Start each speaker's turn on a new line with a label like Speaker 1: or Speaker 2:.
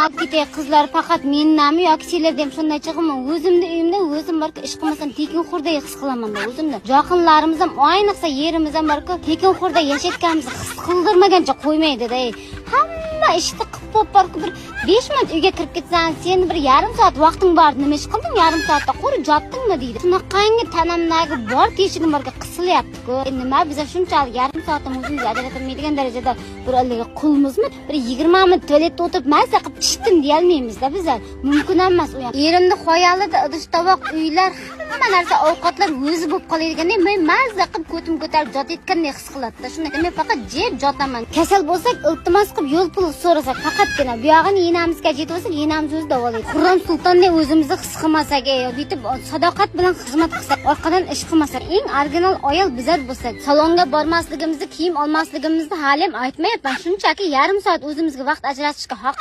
Speaker 1: Olib ketay, qizlar, faqat mennami yoki sizlarda ham shunday chig'imi? O'zimni uyimda o'zim borku, ish qilmasam, tekinxo'rday his qilaman o'zimni. Yaqinlarimiz ham, ayniqsa yerimiz ham borku, tekinxo'rda yashayotganimizni his qildirmagancha qo'ymaydi-da. Hamma ishni qilib bo'lib borku, bir 5 minut uyga kirib ketsan, "Seni bir yarim soat vaqting bor, nima ish qilding yarim soatda, quruq yotdingmi?" deydi. Shunaqangi tanamdagi bor teshigim borku, qisilyapti-ku. Nima, biza shunchalik yarim soatni o'zimizga ajratolmaydigan darajada bir haligi qulmizmi? Bir 20 minut tualetda o'tirib, mazza qilib pishdim deyolmaymizda bizlar. Mumkin emas u ham. Erimni xayolida idish tovoq, uylar, hamma narsa, ovqatlar o'zi bo'lib qoladigandek, men mazza qilib ko'tim ko'tarib yotayotgandek his qiladida. Shunda men faqat jeb yotaman. Kasal bo'lsak, iltimos qilib yo'l puli so'rasak faqatgina, bu yog'ini enamizga jetib olsak, enamiz o'zi davolaydi. Xurram sultondek o'zimizni his qilmasak, bitib sadoqat bilan xizmat qilsak, orqadan ish qilmasak, eng original ayol bizlar bo'lsak, salonga bormasligimizni, kiyim olmasligimizni hali ham aytmayapman. Shunchaki yarim soat o'zimizga vaqt ajratishga haq.